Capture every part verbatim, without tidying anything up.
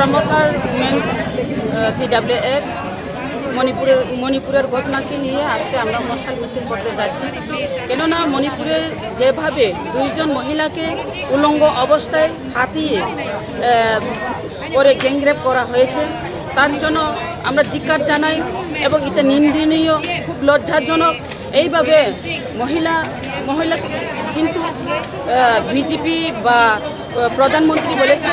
মথার উইমেন্স, আহ, টিডাব্লিউএফ মণিপুরের, মণিপুরের ঘটনাকে নিয়ে আজকে আমরা মশাল মিছিল করতে যাচ্ছি। কেননা মণিপুরে যেভাবে দুইজন মহিলাকে উলঙ্গ অবস্থায় হাতিয়ে, আহ, করে গ্যাংরেপ করা হয়েছে, তার জন্য আমরা ধিক্কার জানাই এবং এটা নিন্দনীয়, খুব লজ্জাজনক। এইভাবে মহিলা, মহিলা কিন্তু, আহ, বিজেপি বা, আহ, প্রধানমন্ত্রী বলেছে,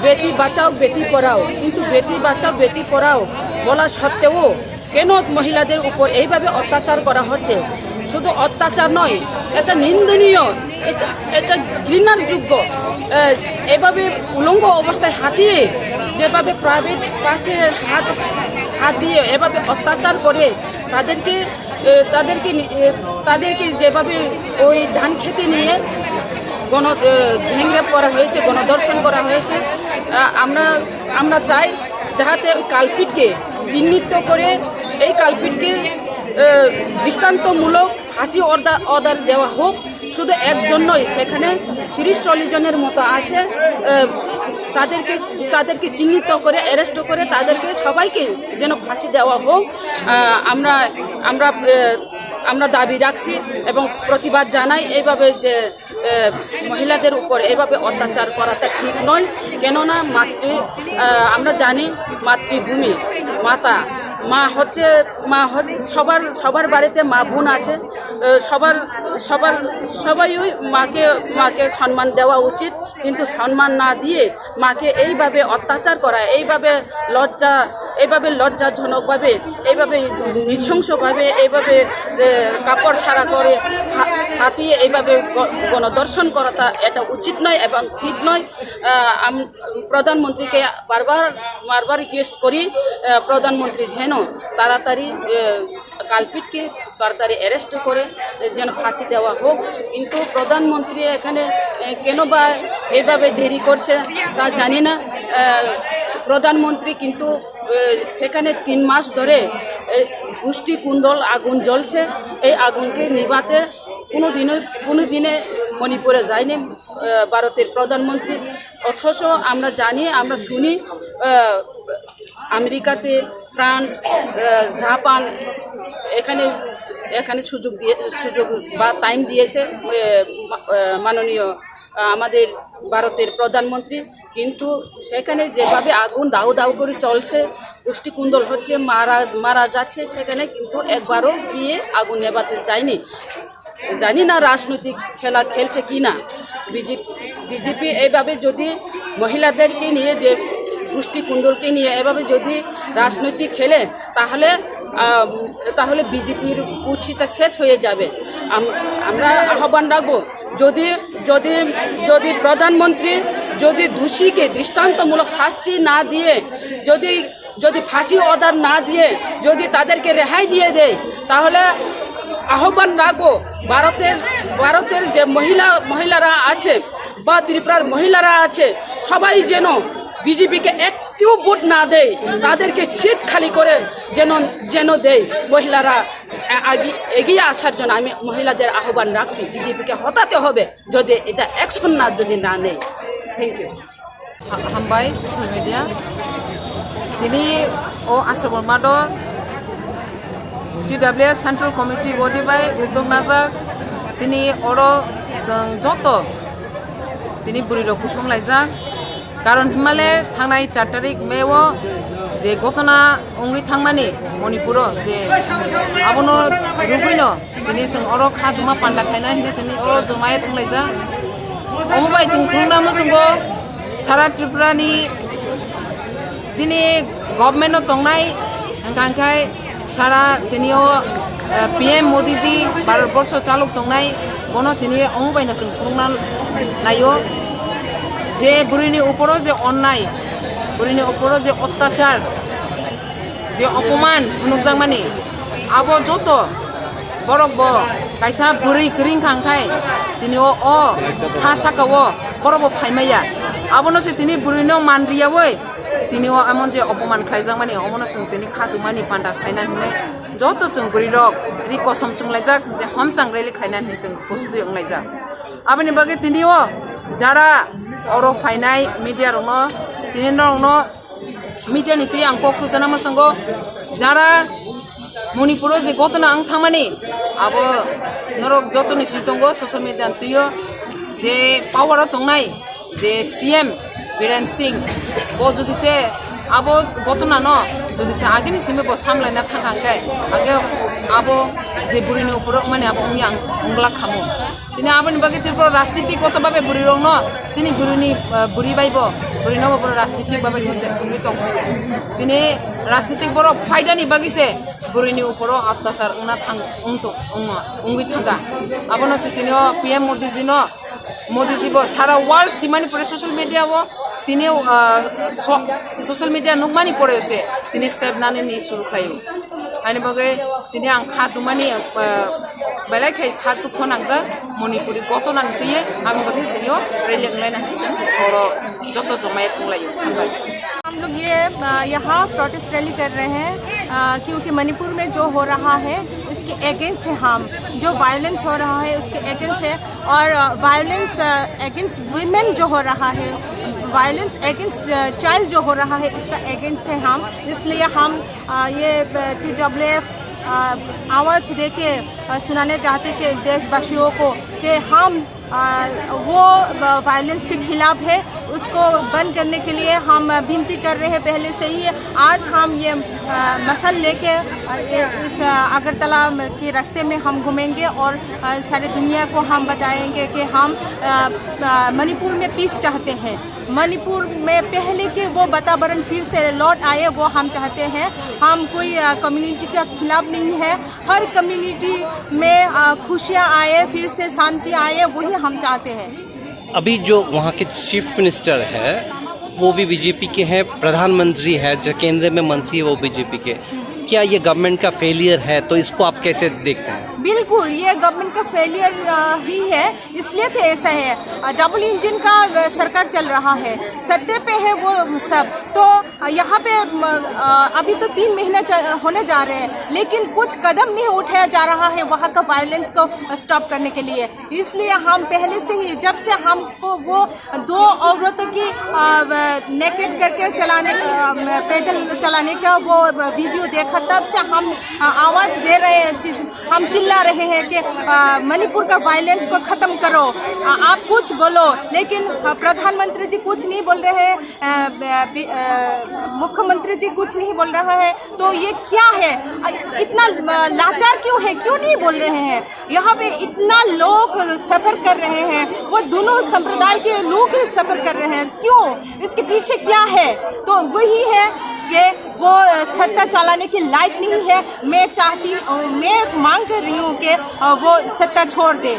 "বেটি বাঁচাও, বেটি পড়াও", কিন্তু বেটি বাঁচাও, বেটি পড়াও বলা সত্ত্বেও কেন মহিলাদের উপর এইভাবে অত্যাচার করা হচ্ছে? শুধু অত্যাচার নয়, এটা নিন্দনীয়, এটা, এটা ঘৃণার যোগ্য। আহ, এভাবে উলঙ্গ অবস্থায় হাতিয়ে যেভাবে প্রাইভেট পার্টসে হাত, হাত দিয়ে এভাবে অত্যাচার করে তাদেরকে এ, তাদেরকে নি-, এ, তাদেরকে যেভাবে ওই ধান খেতে নিয়ে গণ-, এ, গ্যাংরেপ করা হয়েছে, গণধর্ষণ করা হয়েছে, আ, আমরা, আমরা চাই যাহাতে ওই কালপিটকে চিহ্নিত করে এই কালপিটকে, এ, দৃষ্টান্তমূলক ফাঁসি অর্ডার, অর্ডার দেওয়া হোক। শুধু একজন নয়, সেখানে তিরিশ চল্লিশ জনের মতো আসে। এ, তাদেরকে, তাদেরকে চিহ্নিত করে, অ্যারেস্ট করে তাদেরকে সবাইকে যেন ফাঁসি দেওয়া হোক। আহ, আমরা, আমরা, আহ, আমরা দাবি রাখছি এবং প্রতিবাদ জানাই এইভাবে যে, আহ, মহিলাদের উপর এইভাবে অত্যাচার করাটা ঠিক নয়। কেননা মাতৃ, আহ, আমরা জানি মাতৃভূমি, মাতা, মা হচ্ছে, মা হচ্ছে সবার, সবার বাড়িতে মা বোন আছে। আহ, সবার, সবার, সবাই ওই মাকে, মাকে সম্মান দেওয়া উচিত, কিন্তু সম্মান না দিয়ে মাকে এইভাবে অত্যাচার করা, এইভাবে লজ্জা, এইভাবে লজ্জাজনকভাবে, এইভাবে নৃশংসভাবে, এইভাবে, এ, কাপড় ছাড়া করে হা-, হাতিয়ে এইভাবে গ-, গণধর্ষণ করাটা এটা উচিত নয় এবং ঠিক নয়। আহ, আম-, প্রধানমন্ত্রীকে বারবার, বারবার রিকোয়েস্ট করি, আহ, প্রধানমন্ত্রী যেন তাড়াতাড়ি, আহ, কালপিটকে তাড়াতাড়ি অ্যারেস্ট করে যেন ফাঁসি দেওয়া হোক। কিন্তু প্রধানমন্ত্রী এখানে, এ, কেন বা এইভাবে দেরি করছে তা জানি না। আহ, প্রধানমন্ত্রী কিন্তু, এ, সেখানে তিন মাস ধরে, এ, গোষ্ঠী কুন্দল আগুন জ্বলছে। এই আগুনকে নিভাতে কোনোদিনও, কোনোদিনে মণিপুরে যায়নি, আহ, ভারতের প্রধানমন্ত্রী। অথচ আমরা জানি, আমরা শুনি, আহ, আমেরিকাতে, ফ্রান্স, আহ, জাপান এখানে, এখানে সুযোগ দিয়ে, সুযোগ বা টাইম দিয়েছে, আহ, মা-, আহ, মাননীয়, আহ, আমাদের ভারতের প্রধানমন্ত্রী। কিন্তু সেখানে যেভাবে আগুন দাউ দাউ করে চলছে, গোষ্ঠী কুন্দল হচ্ছে, মারা, মারা যাচ্ছে, সেখানে কিন্তু একবারও গিয়ে আগুন নেভাতে যায়নি। জানি না রাজনৈতিক খেলা খেলছে কি না। বিজেপি, বিজেপি এইভাবে যদি মহিলাদেরকে নিয়ে, যে গোষ্ঠী কুন্দলকে নিয়ে এভাবে যদি রাজনৈতিক খেলে, তাহলে, আহ, তাহলে বিজেপির কুক্ষিটা শেষ হয়ে যাবে। আম-, আমরা আহ্বান রাখবো, যদি, যদি, যদি প্রধানমন্ত্রী যদি দোষীকে দৃষ্টান্তমূলক শাস্তি না দিয়ে, যদি যদি ফাঁসি অর্ডার না দিয়ে যদি তাদেরকে রেহাই দিয়ে দেয়, তাহলে আহ্বান রাখবো ভারতের, ভারতের যে মহিলা, মহিলারা আছে বা ত্রিপুরার মহিলারা আছে, সবাই যেন বিজেপিকে একটিও ভোট না দেয়, তাদেরকে সিট খালি করে যেন, যেন দেয়। মহিলারা আগে এগিয়ে আসার জন্য আমি মহিলাদের আহ্বান রাখছি, বিজেপিকে হটাতে হবে যদি এটা অ্যাকশন না, যদি না নেয়। Thank you. Ha-, hambai social media. Tini o Ashtabal Mado T W F Central Committee body bai utok najak. Tini oro chwng joto tini bwrwi rok kuthum laijak. Karon himale thangnai char tarik May o je gotona wngwi thangmani Manipuro je abono rwgwino tini chwng oro kha duma panda khaina hinwi tini oro jomai thanglaijak. Omo bai chwng khulumna muchungo sara Tripura ni tini government no tongnai hwnkha hwnkhe sara tini o, eh, P M Modi ji Bharat borsho chalok tongnai, bono tini omo bai no chwng khulumna naio je bwrwi ni uporo je onnai, bwrwi ni uporo je ottachar, je opoman phunukjakmani, abo joto borok bo kaisa bwrwi kwrwi wngkha hwnkhe tini o, o ha saka o borok bo phaimaya. Abono se tini bwrwi no man riyawi tini o emon je opoman khlaijakmani, omono chwng tini kha tongmani panda khlaina hinwi joto chwng bwrwi rok ri kosom chwnglaijak je homchang rally khlaina hinwi chwng prostuti wnglaijak. Aboni bagwi tini o jara oro phainai media rokno tini norokno Media ni twi ang kok tuchana mwswngo, jara Manipur o je gotona wng thangmani, abo norok jotoni si tongo social media ni twi o, je power o tongnai je C M Biren Singh, bo jodi se abo gotona no jodi se agini simi bo samlaina thang thang khe, age abo je bwrwi ni upor o mani abo wngya ang wngla khamu. Tini aboni bagwi Tripura rajnitik goto babe bwrwi rokno, chini bwrwini, ah, bwrwi bai bo, bwrwi no bo bwrwi rajnitik babe khe se wngwi tong sio. Tini rajnitik borok phaidani bagwi se bwrwini uporo attachar wngna thang, wng to, wng, wngwi thangkha. Abono se tini o P M Modi ji no, Modi ji bo sara world simani pore social media o tini, ah, so-, social media nukmani pore se tini step nani ni suru khlaio. Haini bagwi tini ang kha tumani, ah, belai khai kha tukho nangjak Manipuri gotona ni twiwi, aboni bagwi tini o rally wnglaina hinwi chwng oro joto jomai wnglaio. Hambai. हम लोग ये, अ, यहाँ protest rally कर रहे हैं, अ, क्योंकि मणिपुर में जो हो रहा है, इसके अगेंस्ट है हम। जो वायलेंस हो रहा है, उसके अगेंस्ट है। और, अ, वायलेंस, अ, अगेंस्ट वुमेन जो हो रहा है, वायलेंस अगेंस्ट, अ, चाइल्ड जो हो रहा है, इसका अगेंस्ट है हम। इसलिए हम, अ, ये, अ, T W F, अ, आवाज़ दे के, अ, सुनाने चाहते कि देशवासियों को कि हम, अ, वो, अ, वायलेंस के खिलाफ है, उसको बंद करने के लिए हम विनती कर रहे हैं पहले से ही। आज हम ये, अ, मशाल लेके, अ, इस, अ, अगरतला में, के रास्ते में हम घूमेंगे और, अ, सारी दुनिया को हम बताएंगे कि हम, अ, अ, मणिपुर में पीस चाहते हैं। मणिपुर में पहले के वो वातावरण फिर से लौट आए, वो हम चाहते हैं। हम कोई, अ, कम्युनिटी के खिलाफ नहीं है। हर कम्युनिटी में, अ, खुशियाँ आए, फिर से शांति आए, वही हम चाहते हैं। अभी जो वहाँ के चीफ मिनिस्टर है, वो भी बीजेपी के हैं, प्रधानमंत्री है, जो केंद्र में मंत्री है, वो बीजेपी के। क्या ये गवर्नमेंट का फेलियर है, तो इसको आप कैसे देखते हैं? बिल्कुल, ये गवर्नमेंट का फेलियर, अ, ही है, इसलिए तो ऐसा है। अ, डबल इंजन का, अ, सरकार चल रहा है, सत्ते पे है वो सब। तो, अ, यहाँ पे, म, अ, अभी तो तीन महीना च-, होने जा रहे हैं, लेकिन कुछ कदम नहीं उठाया जा रहा है वहाँ का वायलेंस को स्टॉप करने के लिए। इसलिए हम पहले से ही, जब से हमको वो दो औरतों की, अ, नेकेड करके चलाने, अ, पैदल चलाने का वो वीडियो देखा, तब से हम, अ, आवाज़ दे रहे हैं, चि-, हम चिल्ला रहे हैं कि, अ, मणिपुर का वायलेंस को ख़त्म करो। अ, आप कुछ बोलो, लेकिन, अ, प्रधानमंत्री जी कुछ नहीं बोल रहे हैं, अ, ब-, बि-, अ, मुख्यमंत्री जी कुछ नहीं बोल रहा है। तो ये क्या है? अ, इतना, अ, लाचार क्यों है, क्यों नहीं बोल रहे हैं? यहाँ पे इतना लोग सफर कर रहे हैं, वो दोनों संप्रदाय के लोग ही सफर कर रहे हैं। क्यों? इसके पीछे क्या है? तो वही है कि वो सत्ता चलाने के लायक नहीं है। मैं चाहती, मैं मांग कर रही हूँ कि वो सत्ता छोड़ दे।